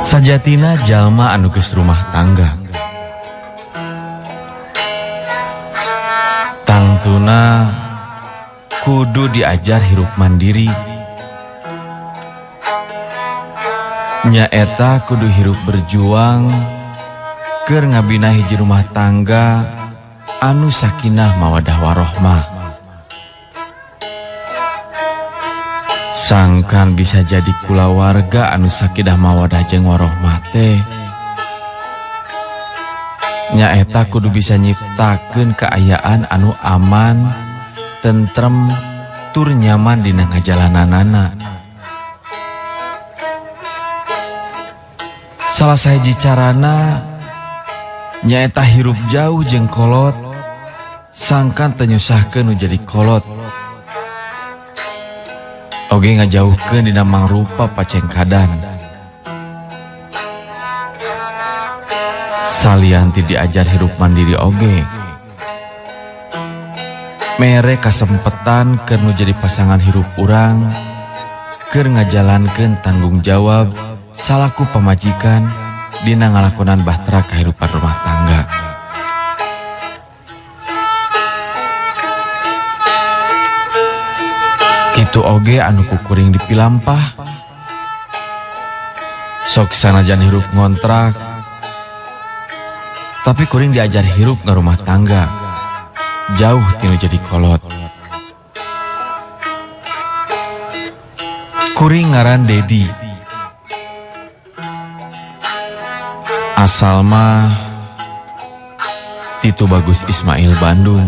Sajatina jalma anu geus rumah tangga. Tangtuna kudu diajar hirup mandiri. Nyaeta kudu hirup berjuang keur ngabina hiji rumah tangga anu sakinah mawadah warohmah. Sangkan bisa jadi kulawarga anu sakinah mawadah jeung warohmah teh nyaeta kudu bisa nyiptakeun kaayaan anu aman, tentrem, tur nyaman dina ngajalananana. Salah sahiji carana nyaeta hirup jauh jeung kolot, sangkan teu nyusahkeun nu jadi kolot. Oge ngajauhkeun dina mangrupa pacengkadan. Salian ti diajar hirup mandiri oge mere kasempetan keur nu jadi pasangan hirup urang keur ngajalankeun tanggung jawab salaku pamajikan dina ngalakonan bahtera kahirupan rumah tangga. Kitu oge anu kukuring dipilampah. Sok sanajan hirup ngontrak, tapi kuring diajar hirup ngarumah tangga jauh tinu jadi kolot. Kuring ngaran Dedi. Asal mah Titu Bagus Ismail Bandung.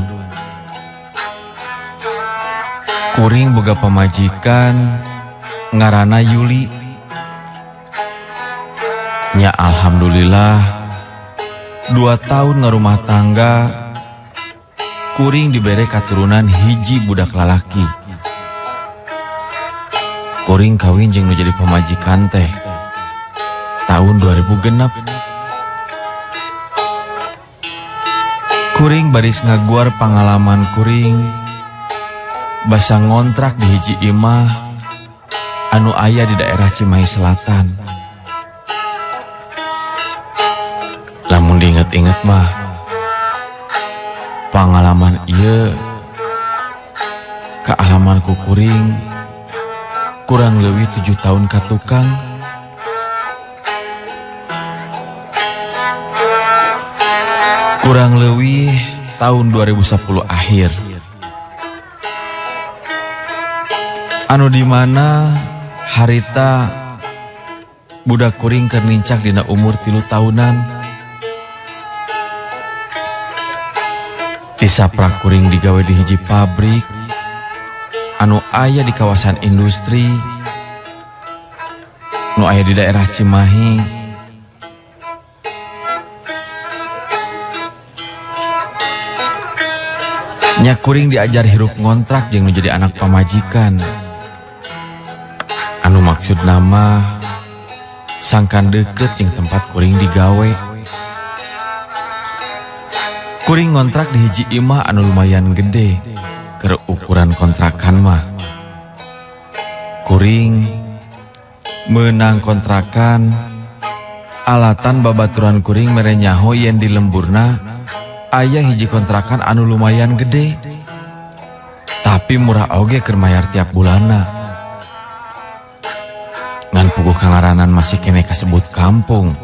Kuring boga pamajikan ngaranna Yuli. Nya alhamdulillah 2 tahun ngarumah tangga kuring dibere katurunan hiji budak lalaki. Kuring kawin jeung nu jadi pamajikan teh tahun 2006. Kuring baris ngaguar pangalaman kuring basa ngontrak di hiji imah anu aya di daerah Cimahi Selatan. Lamun diinget-inget mah pangalaman ieu kaalaman ku kuring kurang leuwih 7 tahun ka tukang. Kurang leuwih tahun 2010 akhir. Anu dimana harita budak kuring keur nincak dina umur 3 tahunan. Tisaprak kuring digawe di hiji pabrik anu aya di kawasan industri nu aya di daerah Cimahi. Nya kuring diajar hirup ngontrak jeung nu jadi anak pamajikan. Anu maksud nama sangkan deket jeung tempat kuring digawe. Kuring ngontrak di hiji imah anu lumayan gede keur ukuran kontrakan mah. Kuring meunang kontrakan alatan babaturan kuring mere nyaho yen di lemburna aya hiji kontrakan anu lumayan gede tapi murah oge keur mayar tiap bulanna. Ngan puguh kangaranan masih kene kasebut kampung.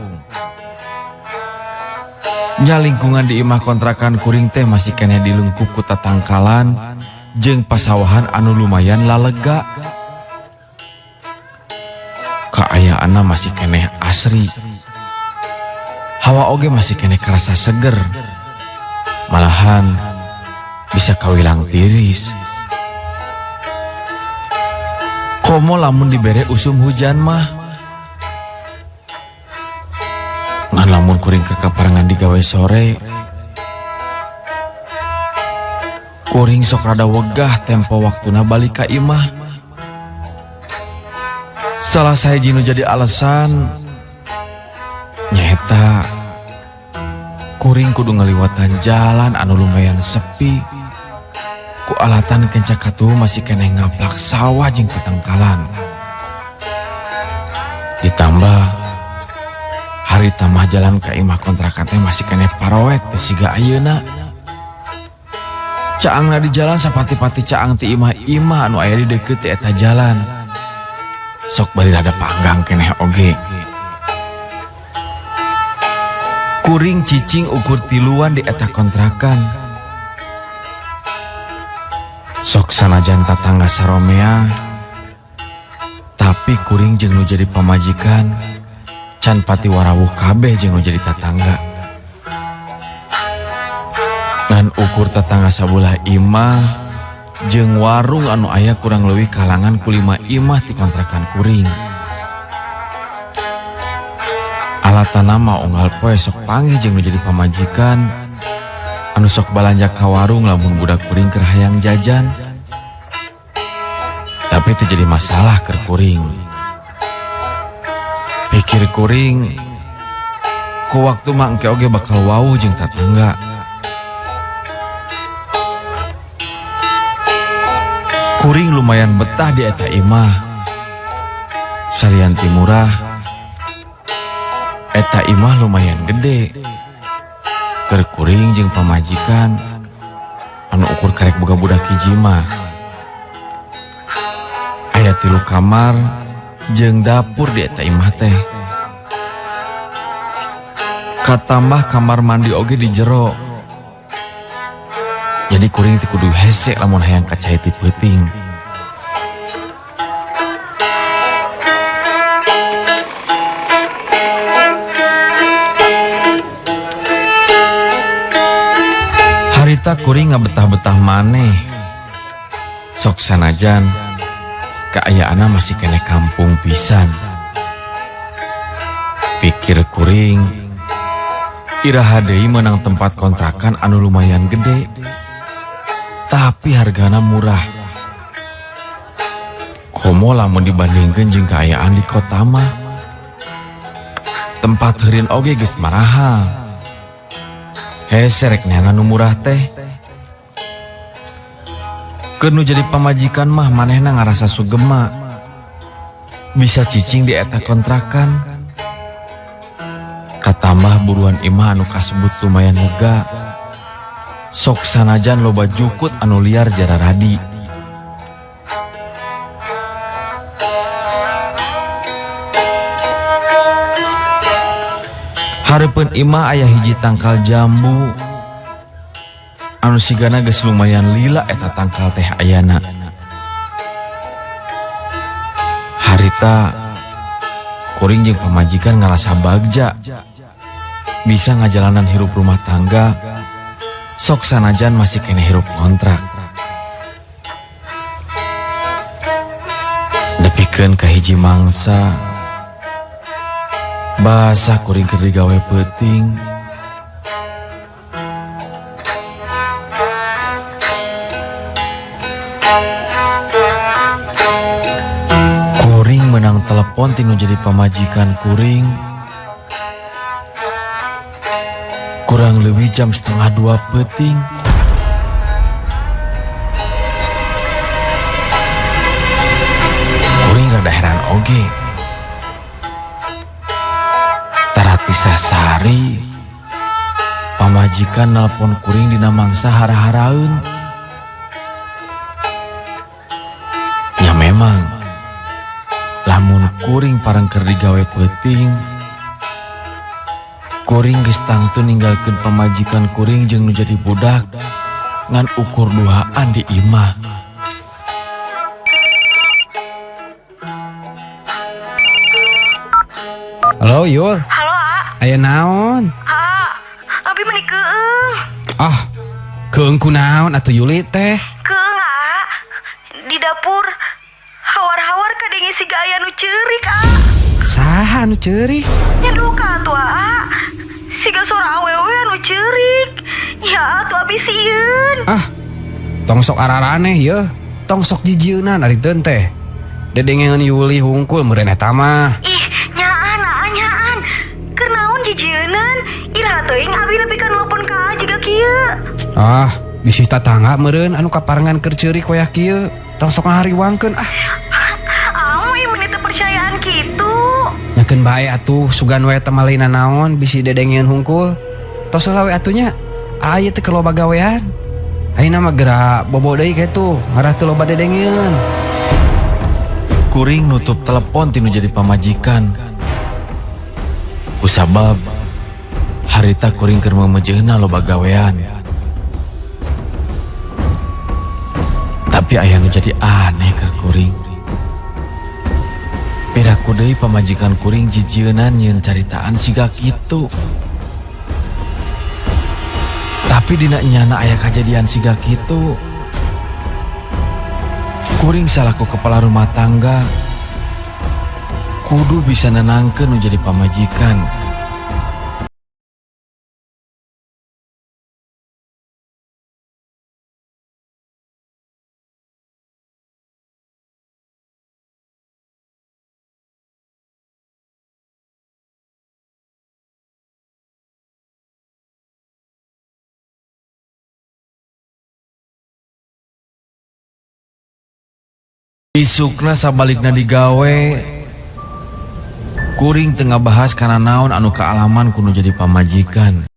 Nya lingkungan di imah kontrakan kuring teh masih kene dilengkup ku tatangkalan jeung pasawahan anu lumayan lalega. Kaayaanna masih keneh asri. Hawa oge masih keneh kerasa seger. Malahan bisa kawilang tiris. Komo lamun dibere usum hujan mah. Ngan lamun kuring kekaparangan digawe sore, kuring sok rada wegah tempo waktuna balik ka imah. Salah sahiji nu jadi alasan nyaeta kuring kudu ngaliwatan jalan anu lumayan sepi. Ku alatan kencak katuhu masih keneh ngaplak sawah jeung tetangkalan. Ditambah Harita mah jalan ka imah kontrakan teh masih keneh paroek teh siga ayeuna. Caangna di jalan sapati-pati caang ti imah-imah anu aya di deukeut ti eta jalan. Sok bari rada panggang keneh oge. Kuring cicing ukur tiluan di eta kontrakan. Sok sanajan tatangga saromea, tapi kuring jeung nu jadi pamajikan can pati warawuh kabeh jeung nu jadi tatangga. Ngan ukur tatangga sabulah imah jeung warung anu aya kurang leuwih kalangan ku 5 imah ti kontrakan kuring. Alatana mah unggal poe sok panggih jeung nu jadi pamajikan anu sok balanja ka warung lamun budak kuring keur hayang jajan. Tapi teu jadi masalah keur kuring. Pikir kuring, ku waktu mah engke oge bakal wawuh jeung tatangga. Kuring lumayan betah di eta imah. Salian ti murah, eta imah lumayan gede. Keur kuring jeung pamajikan anu ukur karek boga budak hiji mah. Aya 3 kamar jeung dapur di eta imah teh. Katambah kamar mandi oge di jero. Jadi kuring teh kudu hese lamun hayang ka cai ti peuting. Harita kuring ngabetah-betah maneh. Sok sanajan kaayaanna masih keneh kampung pisan. Pikir kuring, iraha deui meunang tempat kontrakan anu lumayan gede, tapi hargana murah. Komo lamun dibandingkeun jeung kaayaan di kota mah. Tempat heureun oge geus marahal. Hese rek neangan nu murah teh. Keur nu jadi pamajikan mah manehna ngarasa sugema. Bisa cicing di eta kontrakan. Katambah buruan imah anu kasebut lumayan lega. Sok sanajan loba jukut anu liar jararadi. Hareupeun imah aya hiji tangkal jambu anu sigana geus lumayan lila eta tangkal teh ayana. Harita kuring jeung pamajikan ngarasa bagja bisa ngajalanan hirup rumah tangga sok sanajan masih keneh hirup kontrak. Nepikeun ka hiji mangsa basah kuring keur digawe peuting. Kuring menang telepon tinu jadi pamajikan kuring. Kurang lebih jam 1:30 peuting. Kuring rada heran oge. Tarati sasari pamajikan nelpon kuring dina mangsa hara-haraeun. Ya memang lamun kuring pareng keur digawe peuting, kuring geus tangtu ninggalkeun pamajikan kuring jeung nu jadi budak ngan ukur duaan di imah. Halo Yul. Halo A. Aya naon? A, abi meuni keueung. Ah, keueung ku naon atuh Yuli teh? Keueung A. Di dapur hawar-hawar kadenge siga aya nu ceurik A. Saha nu ceurik? Nya duka atuh A. Siga suara awewe anu ceurik. Ya atuh abi sieun. Ah, tong sok araraneh yeuh. Tong sok jijieunan ari teun teh. Dedengeun Yuli hungkul meureun eta mah. Ih, nyaan A, nyaan. Keur naon jijieunan? Iraha teuing abi nepi ka nelpon ka A jiga kieu. Ah, bisi tatangga meureun anu kaparengan keur ceurik wayah kieu. Tong sok ngahariwangkeun ah. Amoy meuni teu percayaan kitu. Nya Dakeun bae atuh sugan we teh malina naon bisi dedengeun hungkul. Tos heula we atuh nya. Aya teh keur loba gawean. Ayeuna mah geura bobo deui kitu, ngarah teu loba dedengeun. Kuring nutup telepon tinu jadi pamajikan. Kusabab harita kuring keur memejeuna loba gawean. Tapi aya nu jadi aneh keur kuring. Piraku deui pamajikan kuring jijieunan nyieun caritaan siga kitu. Tapi dina enyana aya kajadian siga kitu. Kuring salaku kepala rumah tangga kudu bisa nenangkeun nu jadi pamajikan. Isukna sabalikna digawe, kuring tengah bahas kana naon anu kaalaman kudu jadi pamajikan.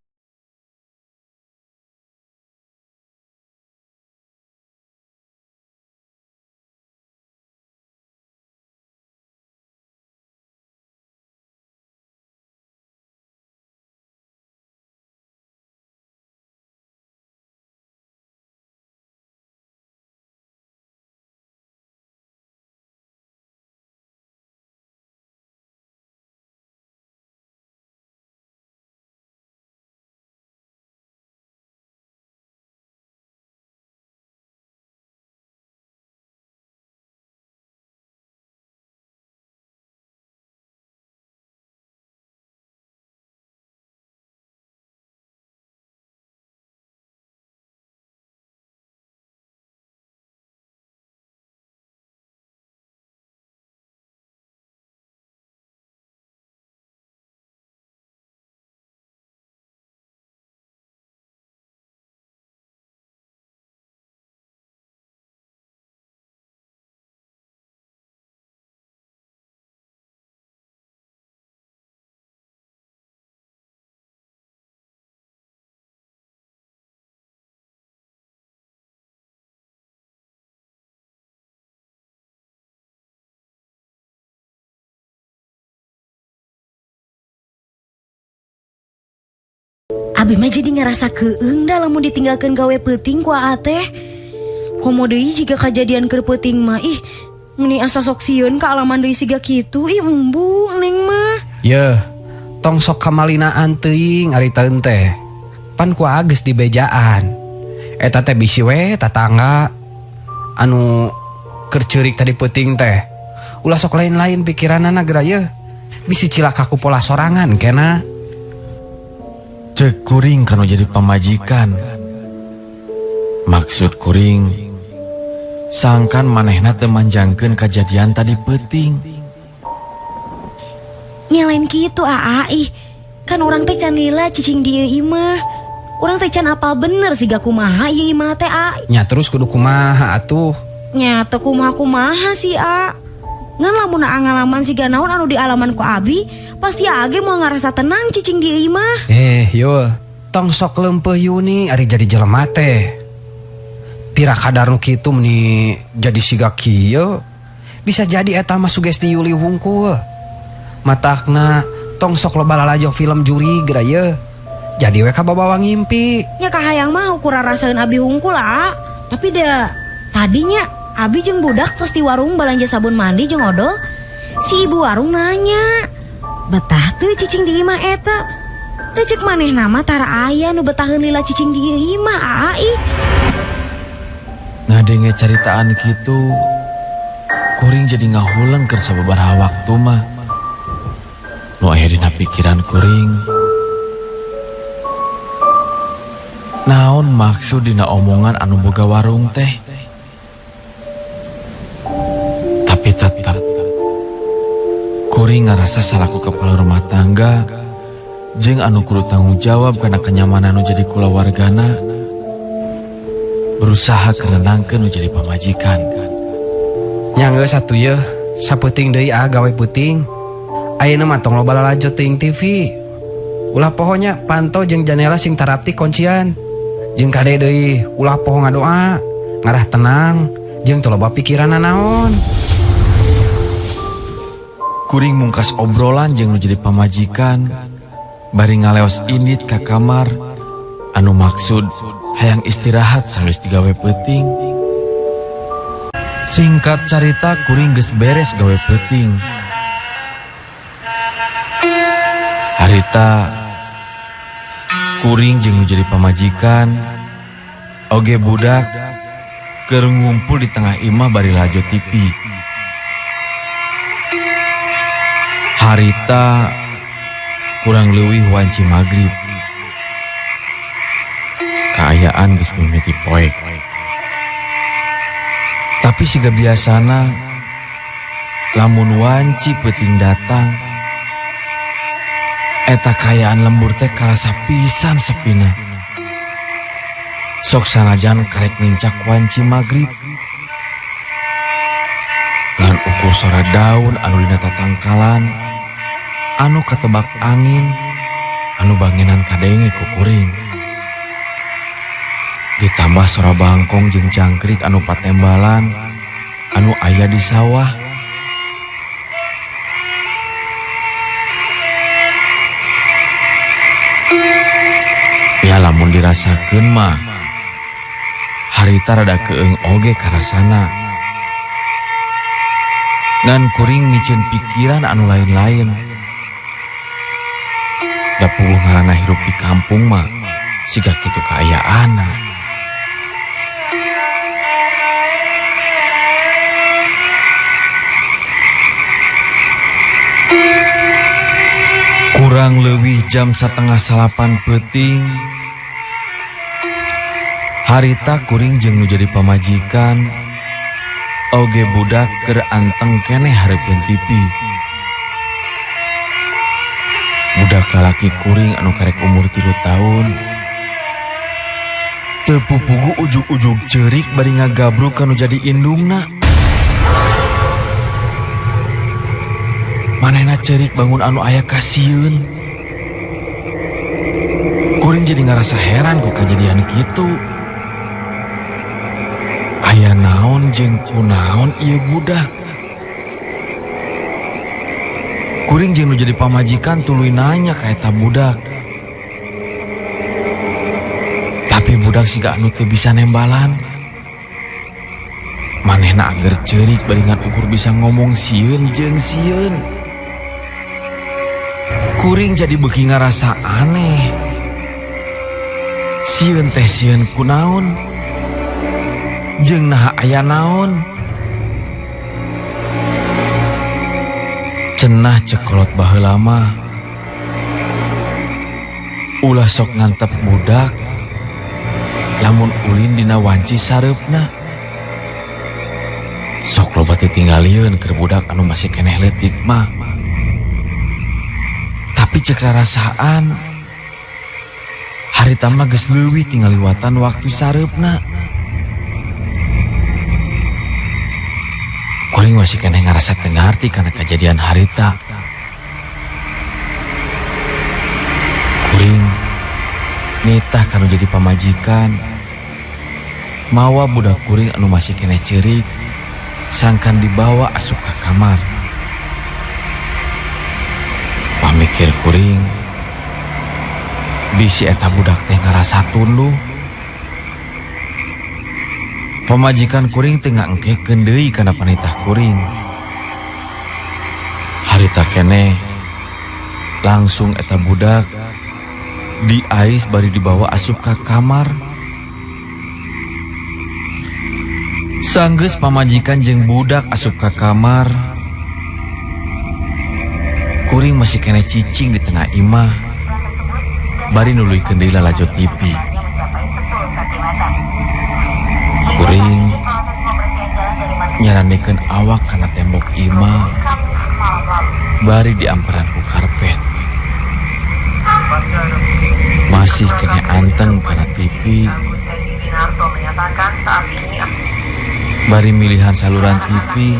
Abi mah jadi ngerasa keung dah lamun ditinggalkeun gawe peuting ku aa teh. Komo deui jiga kajadian keur peuting mah ih meni asa sok sieun ka alaman deui siga kitu ih embung neng mah. Yeuh, tong sok kamalinaan teuing ari taeun teh. Pan ku aa geus dibejaan. Eta teh bisi we tatangga anu keur ceurik tadi peuting teh. Ulah sok lain-lain pikiranana geura yeuh. Bisi cilaka ku pola sorangan kena. Cek kuring kanu jadi pamajikan. Maksud kuring sangkan manehna teu manjangkeun kajadian tadi peuting. Nya lain kitu aa ih. Kan urang teh can lila cicing di ieu imah. Urang teh can apal bener siga kumaha ieu imah teh a. Nya terus kudu kumaha atuh? Nya teu kumaha-kumaha sih a. Ngan lamun aa ngalaman siga naon anu dialaman ku abi, pasti aa ge moal ngarasa tenang cicing di ieu imah. Yul, tong sok leumpeuh Yuni ari jadi jelema teh. Pira kadar nu kitu meni jadi siga kieu. Bisa jadi eta mah sugesti Yuli hungkul. Matakna tong sok loba lalajo film juri geura yeuh. Jadi we kababawa ngimpi. Nya kahayang mah ukur rasaeun abi hungkul aa. Tapi da tadinya abi jeung budak terus di warung balanja sabun mandi jeung odol. Si ibu warung nanya, betah teu cicing di imah eta? Da ceuk manehna mah tara aya nu betaheun lila cicing di ieu imah aa ih. Ngadenge caritaan kitu, kuring jadi ngahuleng keur sababaraha waktu mah. Nu aya dina pikiran kuring, naon maksud dina omongan anu boga warung teh? Tapi tetep kuring ngarasa salaku kepala rumah tangga jeung anu kudu tanggung jawab kana kenyamanan nu jadi kulawargana, berusaha kenenangkeun nu jadi pamajikan. Nya geus atuh yeuh, sapeuting deui ah gawe peuting. Ayeuna mah tong loba lalajo teuing TV. Ulah pohonya panto jeung janela sing tarapti kuncian. Jeung kade deui ulah poho ngadoa, ngarah tenang jeung teu loba pikiran naon. Kuring mungkas obrolan jeung nu jadi pamajikan bari ngaleos indit ka kamar anu maksud hayang istirahat sanggeus digawe peuting. Singkat carita kuring geus beres gawe peuting. Harita kuring jeung nu jadi pamajikan oge budak keur ngumpul di tengah imah bari lajo TV. Harita kurang leuwih wanci magrib. Kaayaan geus mimiti poek. Tapi siga biasana lamun wanci peuting datang eta kaayaan lembur teh karasa pisan sepina. Sok sanajan karek nincak wanci magrib. Ngan ukur sora daun anu dina tatangkalan anu katebak angin anu bangenan kadenge ku kuring. Ditambah sora bangkong jeung jangkrik anu patembalan anu aya di sawah. Ya lamun dirasakeun mah harita rada keung oge karasana. Ngan kuring miceun pikiran anu lain-lain. Da puguh ngaranna hirup di kampung mah siga kitu kaayaanna. Kurang leuwih jam 8:30 peuting harita kuring jeung nu jadi pamajikan oge budak keur anteng keneh hareupeun TV. Budak lalaki kuring anu karek umur 3 tahun teu pupugu ujug-ujug ceurik bari ngagabruk kanu jadi indungna. Manehna ceurik bangun anu aya kasieun. Kuring jadi ngarasa heran ku kajadian kitu. Aya naon jeung kunaon ieu budak. Kuring jeung nu jadi pamajikan tuluy nanya ka eta budak. Tapi budak siga anu teu bisa nembalan. Manehna angger ceurik bari ngan ukur bisa ngomong sieun jeung sieun. Kuring jadi beuki ngarasa aneh. Sieun teh sieun kunaon? Jeung naha aya naon? Cenah cekolot baheula mah ulah sok ngantep budak lamun ulin dina wanci sareupna. Sok loba teu tinggalieun keur budak anu masih keneh leutik mah. Tapi cek rarasaan harita mah geus leuwih tinggal liwatan waktu sareupna. Kuring masih keneh ngarasa teu ngarti kana kajadian harita. Kuring nitah kanu jadi pamajikan mawa budak kuring anu masih keneh ceurik sangkan dibawa asup ka kamar. Pamikir kuring bisi eta budak teh ngarasa tunduh. Pamajikan kuring teu ngangkekeun deui kana panitah kuring. Harita keneh langsung eta budak diais bari dibawa asup ka kamar. Sanggeus pamajikan jeung budak asup ka kamar, kuring masih keneh cicing di tengah imah bari nuluykeun deui lalajo TV. Kuring nyarandekeun awak kana tembok imah bari diamparan ku karpet. Masih keneh anteng kana TV bari milihan saluran TV.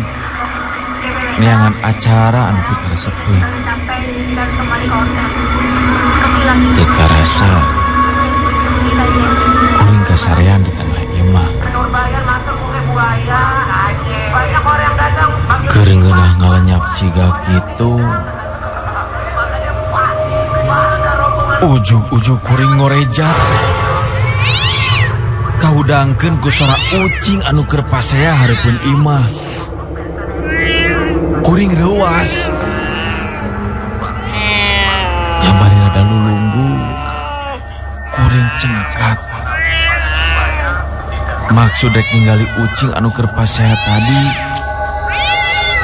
Neangan acara anu pikaresepeun. Teu karasa kuring kasarean di tengah imah. Keur ngeunah ngalenyap siga kitu. Ujug-ujug kuring ngorejat. Kahudangkeun ku sora ucing anu keur pasea hareupeun imah. Kuring reuas. Nya bari rada lulunggu, kuring cengkat. Maksud rek ningali ucing anu keur pasea tadi,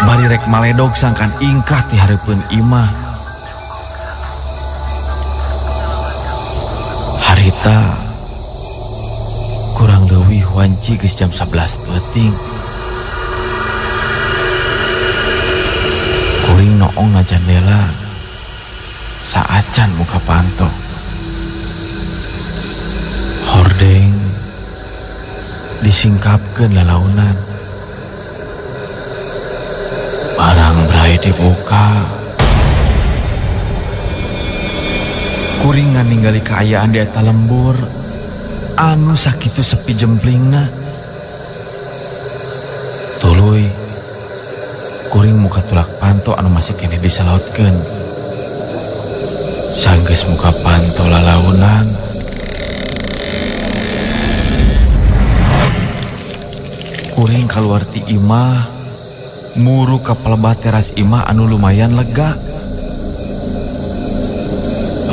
bari rek maledog sangkan ingkah ti hareupeun imah. Harita kurang leuwih wanci geus jam 11 peuting. Kuring noong na jandela saacan muka panto. Hordeng disingkapkeun lalaunan. Barang brai dibuka. Kuring ningali kaayaan di eta lembur anu sakitu sepi jemplingna. Tuluy kuring muka tulak panto anu masih keneh disalautkeun. Sanggeus muka panto lalaunan. Kuring kaluar ti imah, muru ka pelebah teras imah anu lumayan lega.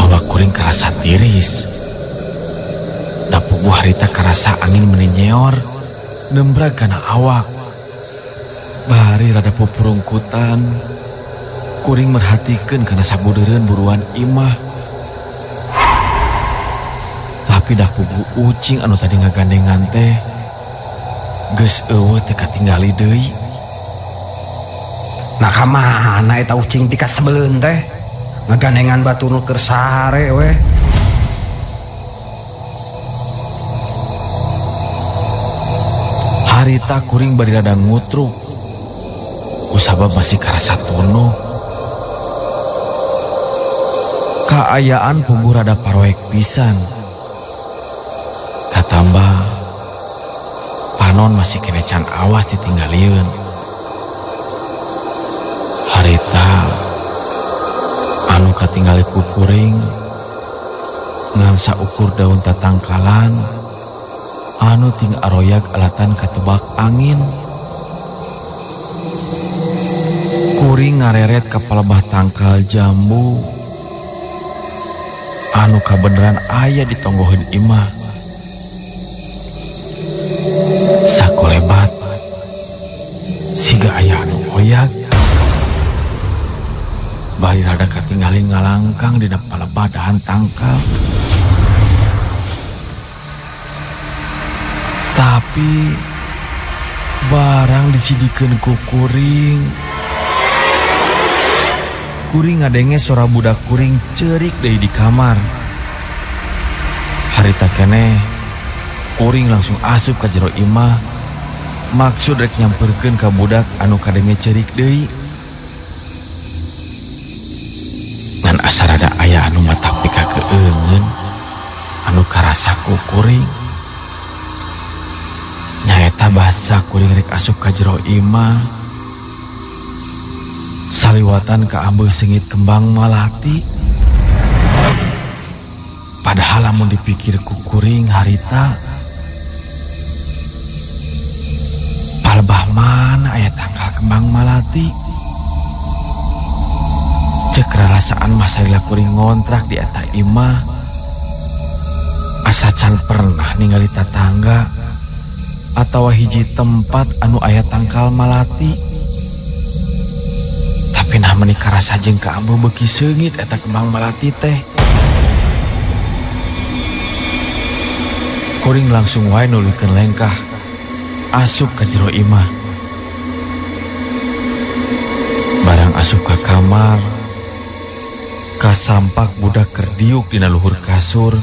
Awak kuring karasa tiris. Da puguh harita karasa angin meni nyeor nembrag kana awak. Bari rada pupurungkutan, kuring merhatikeun kana sabudeureun buruan imah. Tapi dah puguh ucing anu tadi ngagandengan teh geus eueuh teu katinggali deui. Nah ka mana eta ucing pika sebeleun teh? Ngagandengan batur nu keur sare we. Harita kuring bari rada ngutruk. Kusabab masih karasa tunuh. Kaayaan puguh rada paroek pisan. Katambah panon masih kene can awas ditinggalieun. Harita anu katinggali ku kuring ngan saukur daun tatangkalan anu ting aroyag alatan katebak angin. Kuring ngareret ka palebah tangkal jambu anu kabeneran aya di tonggoheun imah. Sakolebat siga aya anu oyag. Bari rada katinggali ngalangkang dina palebah dahan tangkal. Tapi barang disidikeun ku kuring. Kuring ngadenge sora budak kuring ceurik deui di kamar. Harita keneh kuring langsung asup ka jero imah. Maksud rek nyamperkeun ka budak anu kadenge ceurik deui. Ngan asa rada aya anu mata pika keungeun anu karasa ku kuring. Nyaeta basa kuring rek asup ka jero imah. Saliwatan ka ambeu seungit kembang malati. Padahal lamun dipikir ku kuring harita, palebah mana aya tangkal kembang malati. Cek rarasaan mah salila kuring ngontrak di eta imah. Asa can pernah ningali tatangga atawa hiji tempat anu aya tangkal malati. Tapi nah meni karasa jeung ka ambu beuki seungit eta kembang malati teh. Kuring langsung wae nuluykeun lengkah asup ka jero imah. Barang asup ka kamar, kasampak budak keur diuk dina luhur kasur,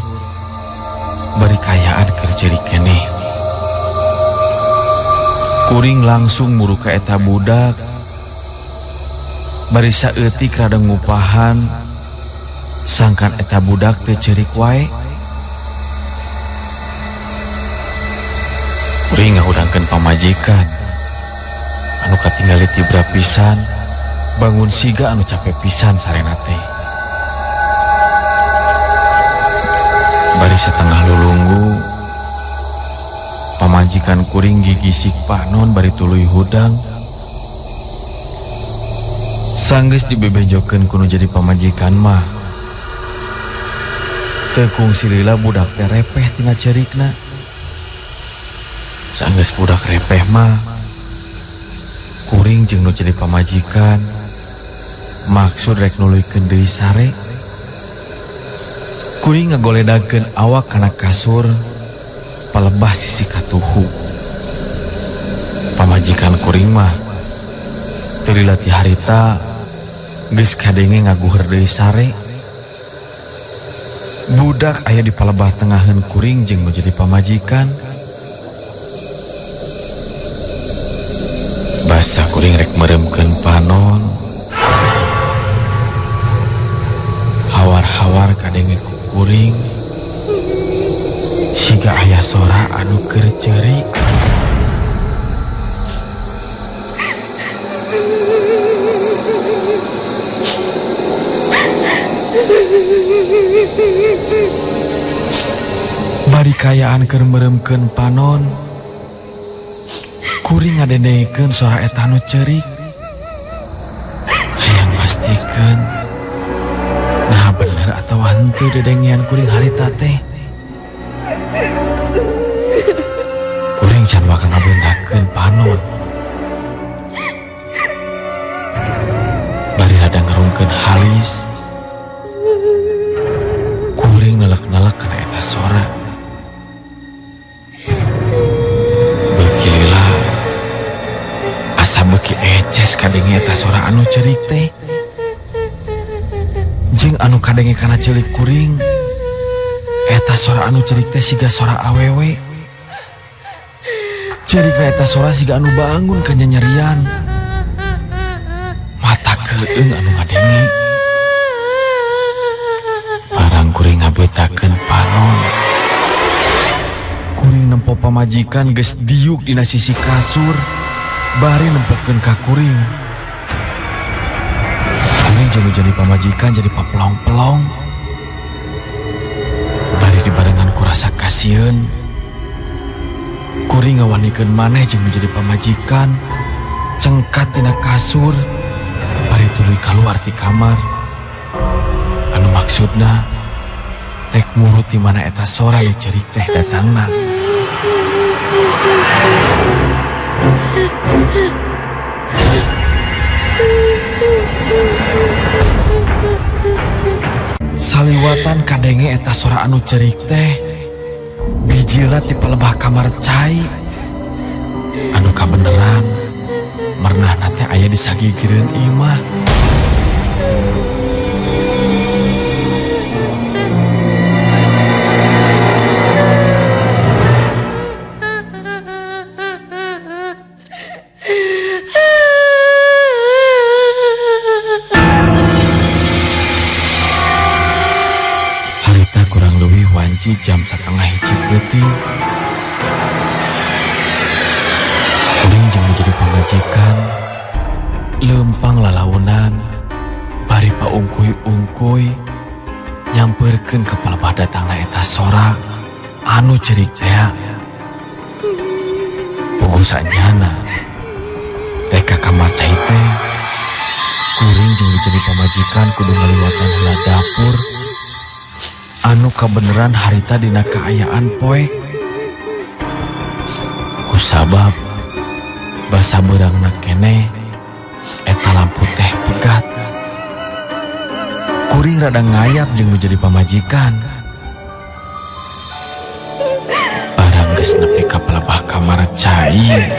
bari kayaan keur ceurik keneh. Kuring langsung muru ka eta budak. Bari saeutik rada ngupahan sangkan eta budak teu ceurik wae. Kuring ngahudangkeun pamajikan anu katinggali tibra pisan, bangun siga anu capek pisan sarena teh. Bari satengah lulunggu pamajikan kuring gigisik panon bari tuluy hudang. Sanggeus dibebejokeun kudu jadi pamajikan mah. Teu kungsi lila budak teh repeh tina cerikna. Sanggeus budak repeh mah kuring jeung nu jadi pamajikan maksud rek nuluykeun deui sare. Kuring ngagoledakeun awak kana kasur palebah sisi katuhu. Pamajikan kuring mah teu lila ti harita geus kadenge ngaguher deui sare. Budak aya di palebah tengaheun kuring jeung nu jadi pamajikan. Basa kuring rek mereumkeun panon. Hawar-hawar kadenge ku kuring siga aya sora anu keur ceurik. Bari kayaan keur mereumkeun panon, kuring ngadengekeun sora eta anu ceurik. Hayang pastikeun nah bener atawa henteu dedengean kuring harita teh. Kuring can bakal ngabeuntakeun panon. Bari rada ngerungkeun halis, kuring nelek-nelek kana eta sora. Beuki lila asa beuki eces kadenge eta sora anu ceurik teh. Jeung anu kadenge kana ceulik kuring, eta sora anu ceurik teh siga sora awewe. Ceurikna eta sora siga anu bangun ka nyanyerian. Mata keung anu ngadenge. Barang kuring ngabeutakeun panon, kuring nempo pamajikan geus diuk dina sisi kasur bari nempokeun ka kuring. Kuring jeung jadi pamajikan jadi papelong-pelong. Bari dibarengan ku rasa kasieun, kuring ngawanikeun maneh jeung jadi pamajikan cengkat tina kasur bari tuluy kaluar ti kamar. Anu maksudna rek murut di mana eta sora nu ceurik teh datangna. Saliwatan kadenge eta sora anu ceurik teh bijilna ti palebah kamar cai. Anu kabeneran mernahna teh aya di sagigireun imah. Wanci jam 12:30 peuting. Kuring jeung jadi pamajikan leumpang lalaunan bari paungkuy-ungkuy nyamperkeun ka palebah datangna eta sora anu ceurik teh. Puguh sanyana rek ka kamar cai teh kuring jeung jadi pamajikan kudu ngaliwatan heula dapur anu kabeneran harita dina kaayaan poek. Kusabab basa beurangna keneh eta lampu teh pegat. Kuring rada ngayap jeung nu jadi pamajikan. Barang geus nepi ka palebah kamar cai,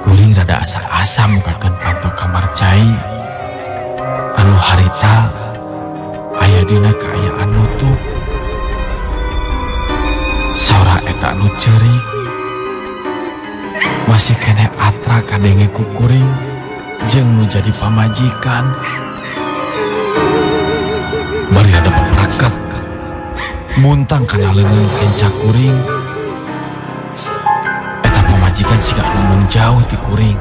kuring rada asa-asa mukakeun panto kamar cai anu harita aya dina kaayaan nutup. Sora eta anu ceurik Masih keneh atra kadenge ku kuring jeung nu jadi pamajikan. Bari ada peprakat muntang kana leungeun kenca kuring. Eta pamajikan siga anu jauh ti kuring.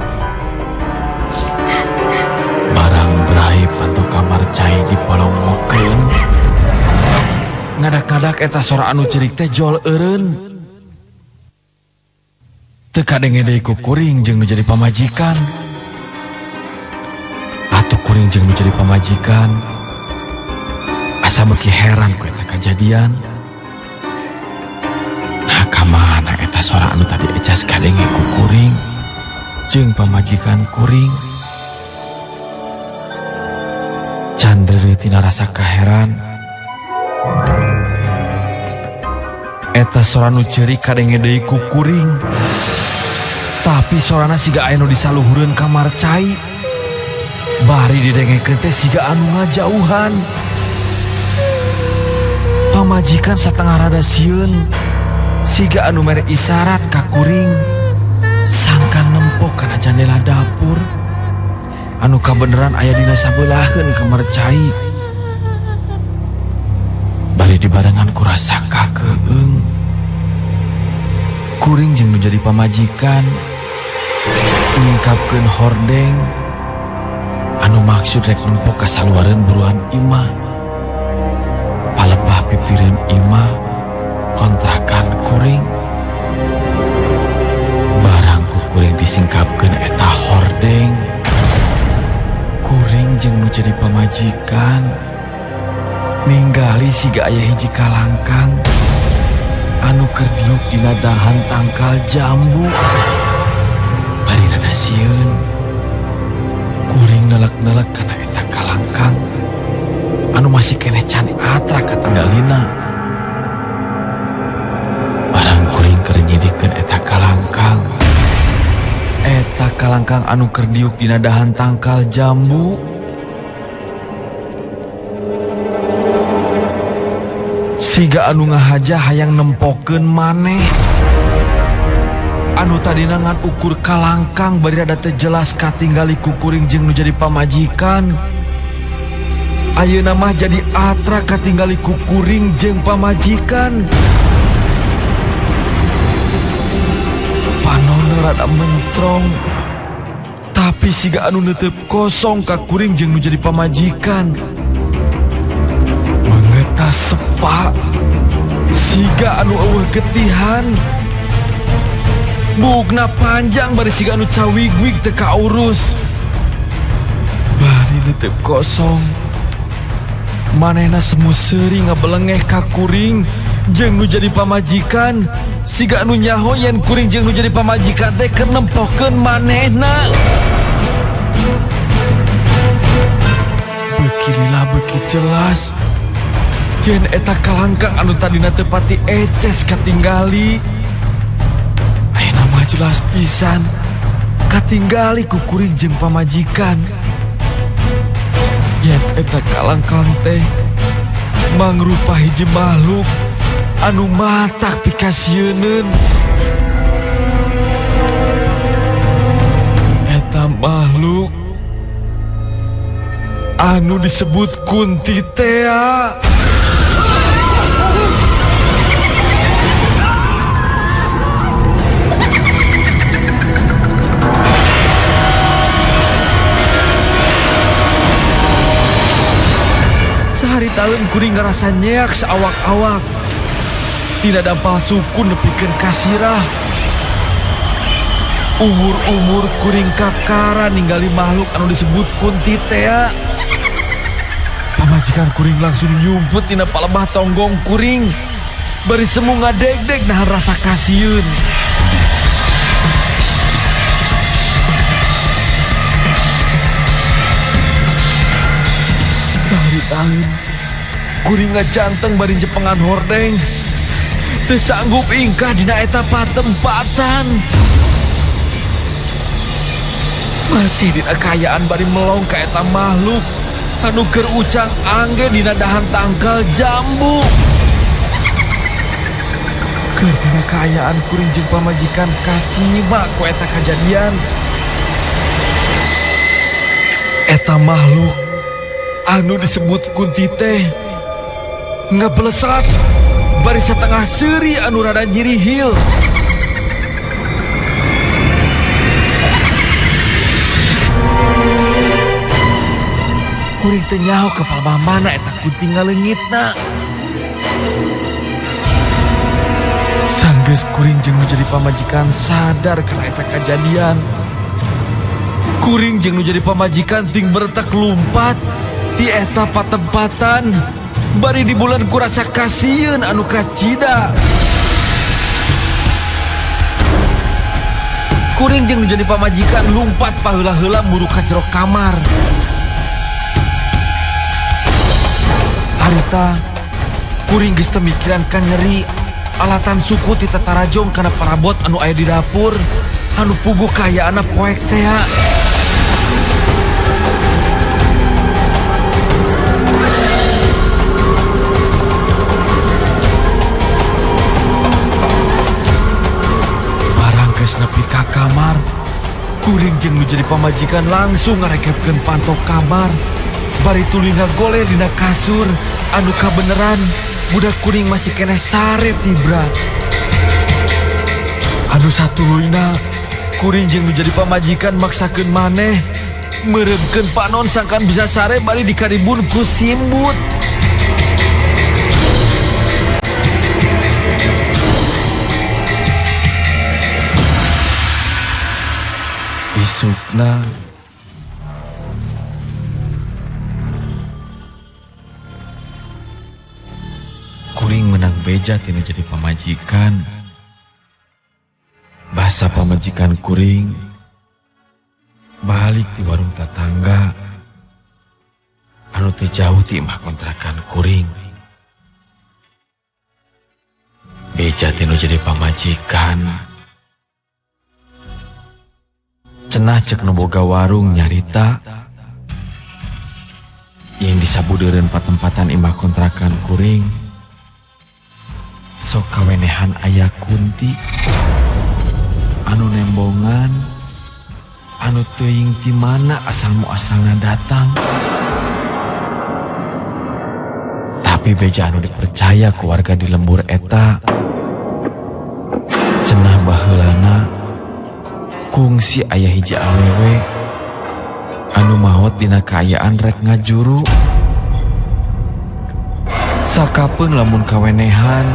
Barang berai panto kamar cai dipolongokeun. Ngadak-ngadak eta sora anu cerik teh jol eureun. Teu kadenge deui ku kuring jeung nu jadi pamajikan. Atuh kuring jeung nu jadi pamajikan asa beuki heran ku eta kajadian. Nah kamana eta sora anu tadi ecas kadenge ku kuring jeung pamajikan kuring. Candreureuh tina rasa kaheran. Eta sora nu ceurik kadenge deui ku kuring. Tapi sorana siga aya nu disaluhureun kamar cai. Bari didengekeun teh siga anu ngajauhan. Pamajikan satengah rada sieun, siga anu mere isarat ka kuring. Sangkan nempok kana jandela dapur anu kabeneran aya dina sabeullaheun kamar cai. Bari dibarengan ku rasa kakeung. Kuring jeung nu jadi pamajikan nyingkapkeun hordeng anu maksud rek nempok ka saluareun buruan imah. Palebah pipireun imah kontrakan kuring. Barang ku kuring disingkapkeun eta hordeng. Kuring jeung nu jadi pamajikan ninggali siga aya hiji kalangkang anu keur diuk dina dahan tangkal jambu. Bari rada sieun, kuring nelek-nelek kana eta kalangkang anu masih keneh can atra katinggalina. Barang kuring keur nyidikeun eta kalangkang, eta kalangkang anu keur diuk dina dahan tangkal jambu siga anu ngahaja hayang nempokeun maneh. Anu tadina ngan ukur kalangkang bari rada teu jelas katinggali ku kuring jeung nu jadi pamajikan. Ayeuna mah jadi atra katinggali ku kuring jeung pamajikan. Panonna rada mentrong, tapi siga anu neuteup kosong ka kuring jeung nu jadi pamajikan. Beungeutna sepa, siga anu eueuh getihan. Buukna panjang bari siga anu cawigwig teu kaurus. Bari neuteup kosong, manehna semu seuri ngabelengeh ka kuring jeung nu jadi pamajikan. Siga anu nyaho yen kuring jeung nu jadi pamajikan teh keur nempokeun manehna. Beuki lila beuki jelas yen eta kalangkang anu tadina teu pati eces katinggali. Ayeuna mah jelas pisan katinggali ku kuring jeung pamajikan. Yen eta kalangkang teh mangrupa hiji makhluk anu matak pikasieuneun. Eta makhluk anu disebut kunti tea. Sehari tahun kuring ngerasa nyeak seawak-awak. Tidak dampal suku nepikeun kasirah. Umur-umur kuring kakara ninggali makhluk anu disebut kunti tea. Pamajikan kuring langsung nyumput dina palebah tonggong kuring. Bari semu ngadegdeg nahan rasa kasieun. Sehari tahun kuring ngajanteng bari jepengan hordeng. Teu sanggup ingkah dina eta patempatan. Masih dina kaayaan bari melong ka eta makhluk anu keur ucang angge dina dahan tangkal jambu. Keur dina kaayaan kuring jeung pamajikan kasima ku eta kajadian. Eta makhluk anu disebut kunti teh ngeblesat bari satengah seuri anu rada nyirihil. Kuring teu nyaho ka palebah mana eta kunti ngaleungitna. Sanggeus kuring jeung nu jadi pamajikan sadar kana eta kajadian. Kuring jeung nu jadi pamajikan ting beretek lumpat ti eta patempatan bari di bulan kurasa kasieun anu kacida. Kuring jeung nu jadi pamajikan lumpat paheula-heula muru ka jero kamar. Harita kuring geus teu mikiran ka nyeri alatan suku ti tatarajong kana parabot anu aya di dapur anu puguh kayaanna poek tea. Barang geus nepi ka kamar, kuring jeung nu jadi pamajikan langsung ngarekepkeun panto kamar bari tuluy ngagoleh dina kasur anu kabeneran budak kuring masih keneh sare tibra. Anu satuluyna kuring jeung nu jadi pamajikan maksakeun maneh meureumkeun panon sangkan bisa sare bari dikaribun ku simbut. Isukna kuring menang beja tina jadi pamajikan. Bahasa pamajikan kuring balik di warung tatangga anu teu jauh ti imah kontrakan kuring. Beja tinu jadi pamajikan. Cenah cek nu boga warung nyarita yang disabudeureun patempatan imah kontrakan kuring sok kawenehan aya kunti anu nembongan anu teuing ti mana asal muasalna datang. Tapi beja anu dipercaya ku warga di lembur eta cenah baheulana kungsi aya hiji awewe anu maot dina kaayaan rek ngajuru. Sakapeung lamun kawenehan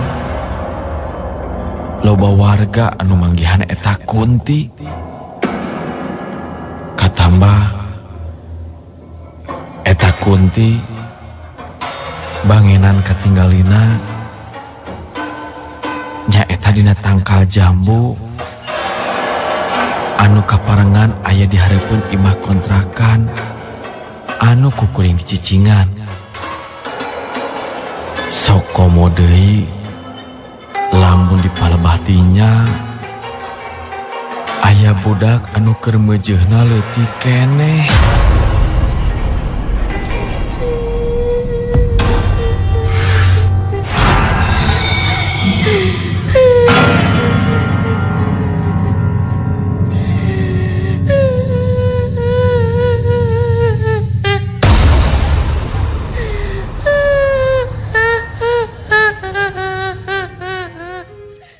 loba warga anu manggihan eta kunti. Katambah eta kunti bangenan katinggalina nyaeta dina tangkal jambu anu kaparengan aya di hareupeun imah kontrakan anu ku kuring dicicingan. Sok komo deui lamun di palebah dinya aya budak anu keur meujeuhna leutik keneh.